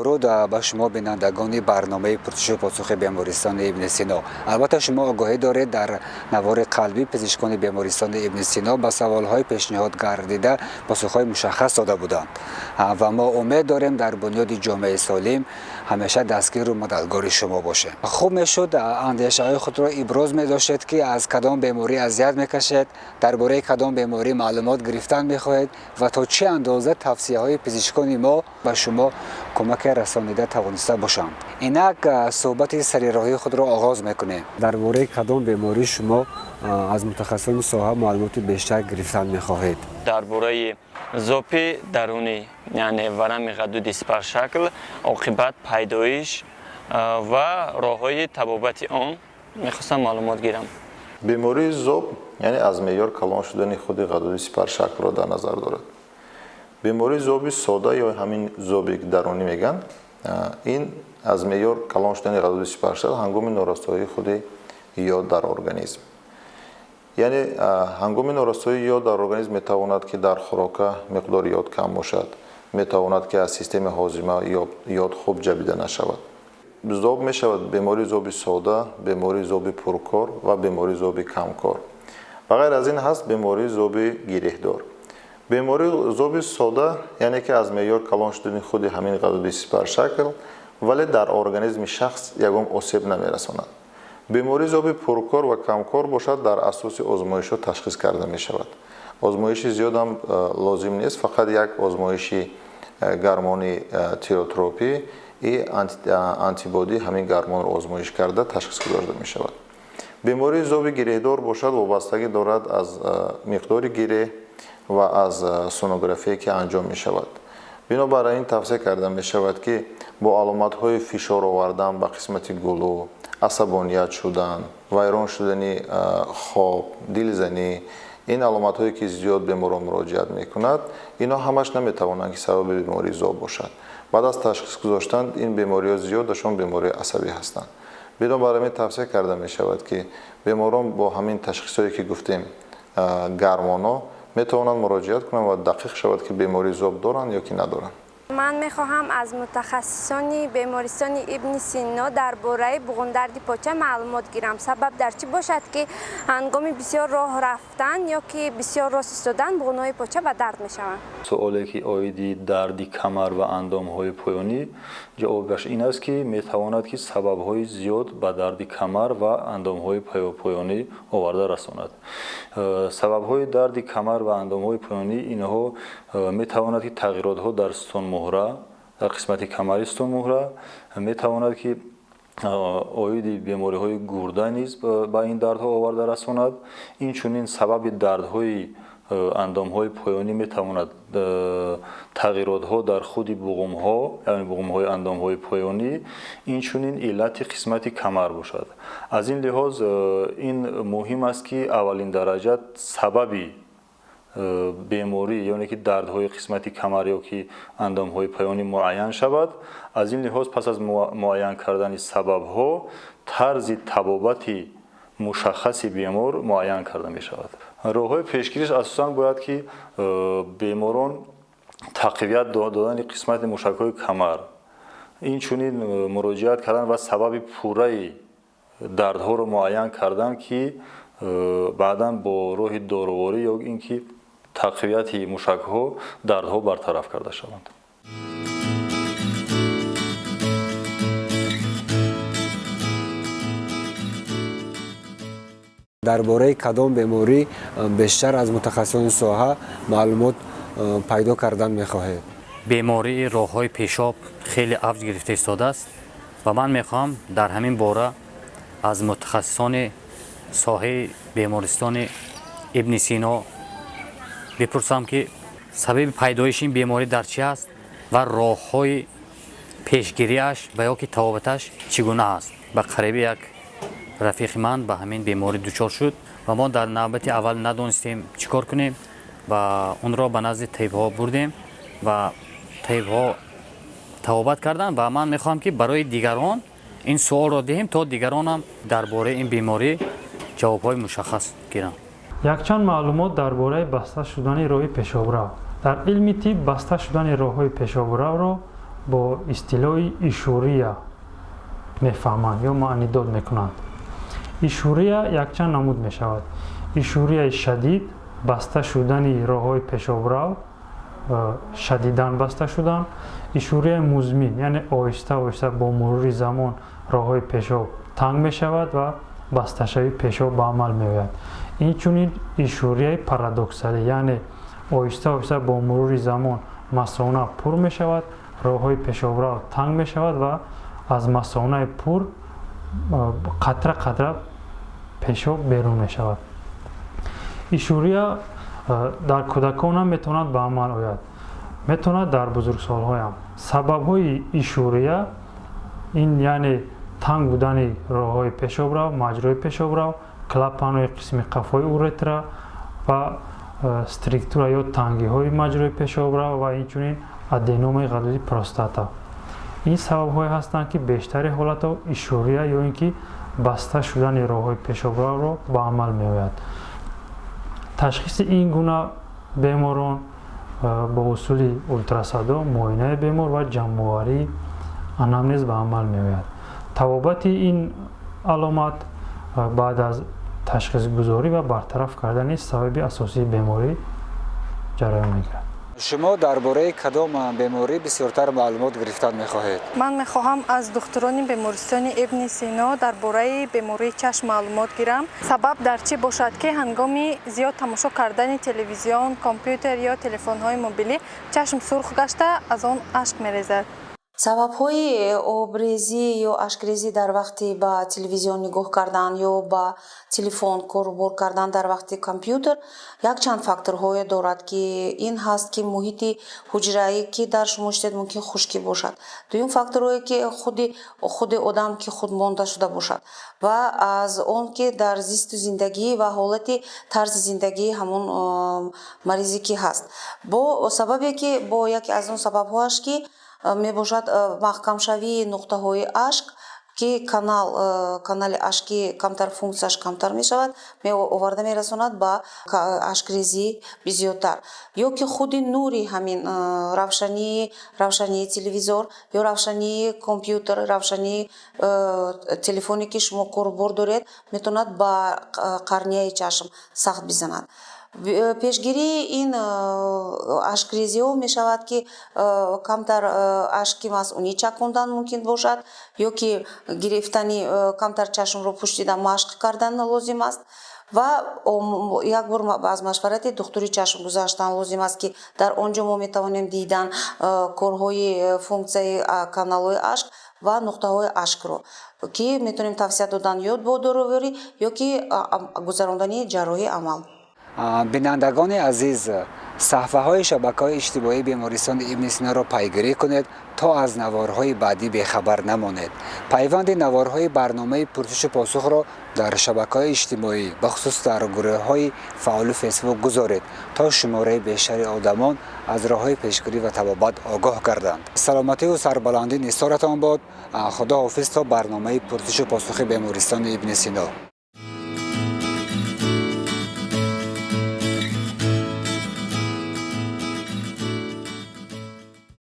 Дуруд ба шумо, бинандагони барномаи пурсишу посухи бемористони Ибни Сино. Албатта, шумо огоҳӣ доред, дар навори қалбӣ пизишкони бемористони Ибни Сино ба саволҳои пешниҳод гардида посухҳои мушаххас дода буданд ва мо умед дорем, дар бунёди ҷомеаи солим ҳамеша дастгиру мададгори шумо бошем. Хуб мешуд, андешаҳои худро иброз медоштед, ки аз кадом беморӣ азият мекашед, дар бораи кадом беморӣ маълумот гирифтан мехоҳед ва то чӣ андоза тавсияҳои пизишкони мо ба шумо кӯмаке расонида тавониста бошанд. Инак суҳбати сарироҳии худро оғоз мекунем. Дар бораи кадом беморӣ шумо аз мутахассисони соҳа маълумоти бештар гирифтан мехоҳед? Дар бораи зопи дарунӣ, яъне варами ғадуди сипаршакл, оқибат, пайдоиш ва роҳҳои табобати он мехостам маълумот гирам. Бемории зоб, яъне аз меъёр калон шудани худи ғадуди сипаршаклро дар назар дорад. Бемории зоби сода ё ҳамин зоби дарунӣ мегӯянд, ин аз меъёр калон шудани ғадуди сипаршакл ҳангоми норасоии худи йод дар организм. Яъне ҳангоми норасоии йод дар организм метавонад, ки дар хӯрока миқдори йод кам бошад, метавонад, ки аз системаи ҳозима йод хуб ҷабида нашавад. Зоб мешавад бемории зоби сода, бемории зоби пуркор ва бемории зоби камкор. Ба ғайр аз ин ҳаст бемории зоби гиреҳдор. Бемории зоби сода, яъне ки аз меъёр калон шудани худи ҳамин ғадуди сипаршакл, вале дар организми шахс ягон осеб намерасонад. Бемории зоби пуркор ва камкор бошад, дар асоси озмоишҳо ташхис карда мешавад. Озмоиши зиёдам лозим нест, фақат як озмоиши гармони тиреотропӣ и антибодӣ ҳамин гармонро озмоиш карда ташхис гузошта мешавад. Бемории зоби гиреҳдор бошад, вобастагӣ дорад аз миқдори гиреҳ ва аз сонографие, ки анҷом мешавад. Бинобар ин тавсия карда мешавад, ки бо аломатҳои фишор овардан ба қисмати гулӯ, асабоният шудан, вайрон шудани хоб, дилзанӣ, ин аломатҳое, ки зиёд беморон муроҷиат мекунад, инҳо ҳамаш наметавонанд, ки сабаби бемории зоб бошад. Баъд аз ташхис гузоштан, ин бемориҳо зиёдашон бемории асабӣ ҳастанд. Бинобар ҳамин тавсия карда мешавад, ки беморон бо ҳамин ташхисҳое, ки гуфтем, гармоно метавонанд муроҷиат кунанд ва дақиқ шавад, ки бемории зоб доранд ё ки надоранд. Ман мехоҳам аз мутахассисони бемористони Ибни Сино дар бораи буғундарди поча маълумот гирам. Сабаб дар чӣ бошад, ки ҳангоми бисёр роҳ рафтан ё ки бисёр рост истодан буғунҳои поча ба дард мешаванд? Суоле, ки оиди дарди камар ва андомҳои поёнӣ, ҷавобаш ин аст, ки метавонад, ки сабабҳои зиёд ба дарди камар ва андомҳои поёнӣ оварда расонад. Сабабҳои дарди камар ва андомҳои поёнӣ инҳо метавонад, ки тағйиротҳо дар сутунмуҳра, дар қисмати камари сутунмуҳра, метавонад, ки оиди бемориҳои гурда низ ба ин дардҳо оварда расонад. Инчунин сабаби дардҳои андомҳои поёнӣ метавонад тағйиротҳо дар худи буғумҳо, яъне буғумҳои андомҳои поёнӣ, инчунин иллати қисмати камар бошад. Аз ин лиҳоз ин муҳим аст, ки аввалин дараҷа сабаби беморӣ, ёне ки дардҳои қисмати камар ё ки андомҳои поёнӣ муайян шавад. Аз ин лиҳоз пас аз муайян кардани сабабҳо тарзи табобати мушаххаси бемор муайян карда мешавад. Роҳҳои пешгириш асосан бояд, ки беморон тақвият додани қисмати мушакҳои камар, инчунин муроҷиат кардан ва сабаби пурраи дардҳоро муайян кардан, ки баъдан бо роҳи доруворӣ ё ин ки тақвияти мушакҳо дардҳо бартараф карда шаванд. Дар бораи кадом беморӣ бештар аз мутахассисони соҳа маълумот пайдо кардан мехоҳед? Бемории роҳҳои пешоб хеле авҷ гирифта истодааст ва ман мехоҳам дар ҳамин бора аз мутахассисони соҳаи бемористони Ибни Сино бипурсам, ки сабаби пайдоиши ин беморӣ дар чӣ аст ва роҳҳои пешгириаш ва ё ки табобаташ чӣ гуна аст. Ба қариби як рафиқи ман ба ҳамин беморӣ дучор шуд ва мо дар навбати аввал надонистем, чӣ кор кунем, ва онро ба назди табибҳо бурдем ва табибҳо табобат карданд. Ва ман мехоҳам, ки барои дигарон ин суолро диҳем, то дигаронам дар бораи ин беморӣ ҷавобҳои мушаххас гиранд. Якчанд маълумот дар бораи баста шудани роҳи пешобрав. Дар илми тиб баста шудани роҳҳои пешобравро Бо истилоҳи ишурия мефаҳманд ё маънидод мекунанд. Ишурия якчанд намуд мешавад: ишурияи шадид, баста шудани роҳҳои пешобрав, шадидан баста шудан; ишурияи музмин, яъне оҳиста оҳиста бо мурури замон роҳҳои пешоб танг мешавад ва басташавии пешоб ба амал меояд; инчунин ишурияи парадоксалӣ, яъне оҳиста оҳиста бо мурури замон масона пур мешавад, роҳҳои пешобрав танг мешавад ва аз масонаи пур қатра қатра пешоб берун мешавад. Ишурия дар кӯдакон ҳам метавонад ба амал ояд, метавонад дар бузургсолҳоям. Сабабҳои ишурия ин, яъне танг будани роҳҳои пешобрав, маҷрои пешобрав, клапанҳои қисми қафои уретра ва стриктура ё тангиҳои маҷрои пешобрав ва инчунин аденомаи ғадуди простата. Ин сабабҳое ҳастанд, ки бештари ҳолатҳо ишурия ё ин ки баста шудани роҳҳои пешобравро ба амал меояд. Ташхиси ин гуна беморон бо усули ултрасадо, муоинаи бемор ва ҷамъоварии анамнез ба амал меояд. Табобати ин аломат баъд аз ташхисгузорӣ ва бартараф кардани сабаби асосии беморӣ ҷараён мегирад. Шумо дар бораи кадом беморӣ бисёртар маълумот гирифтан мехоҳед? Ман мехоҳам аз духтурони бемористони Ибни Сино дар бораи бемории чашм маълумот гирам. Сабаб дар чӣ бошад, ки ҳангоми зиёд тамошо кардани телевизион, компютер ё телефонҳои мобилӣ чашм сурх гашта, аз он ашк мерезад? Сабабҳои обрезӣ ё ашкрезӣ дар вақти ба телевизион нигоҳ кардан ё ба телефон корубор кардан дар вақти компютер якчанд факторҳое дорад, ки ин ҳаст, ки муҳити ҳуҷраӣ, ки дар шумо шидед, мумкин хушкӣ бошад. Дуюм факторҳое, ки худи одам, ки худ монда шуда бошад ва аз он ки дар зисту зиндагӣ ва ҳолати тарзи зиндагии ҳамон маризе ки ҳаст, бо сабабе ки бо яке аз он сабабҳоаш, ки мебошад маҳкамшавии нуқтаҳои ашк, ки канали ашки камтар, функсияш камтар мешавад, оварда мерасонад ба ашкрезӣ бисёртар, ё ки худи нури ҳамин равшании телевизор ё равшании компютер, равшании телефоне, ки шумо корубор доред, метавонад ба қарнияи чашм сахт бизанад. Пешгирии ин ашкрезиҳо мешавад, ки камтар ашки масъунӣ чакондан мумкин бошад ё ки гирифтани камтар чашмро пӯшида машқ кардан лозим аст ва як бор аз машварати духтури чашм гузаштан лозим аст, ки дар он ҷо мо метавонем дидан корҳои функсияи каналҳои ашк ва нуқтаҳои ашкро, ки метавонем тавсия додан ё бо доруворӣ, ё ки гузарондани ҷарроҳии амал. Бинандагони азиз, саҳфаҳои шабакаҳои иҷтимоии бемористони Ибни Синоро пайгирӣ кунед, то аз наворҳои баъдӣ бехабар намонед. Пайванди наворҳои барномаи пурсишу посухро дар шабакаҳои иҷтимоӣ, бахусус дар гурӯҳҳои фаъоли Фейсбук гузоред, то шумораи бештари одамон аз роҳҳои пешгирӣ ва табобат огоҳ гарданд. Саломативу сарбаландӣ нисоратон бод. Худо ҳофиз то барномаи пурсишу посухи бемористони Ибни Сино.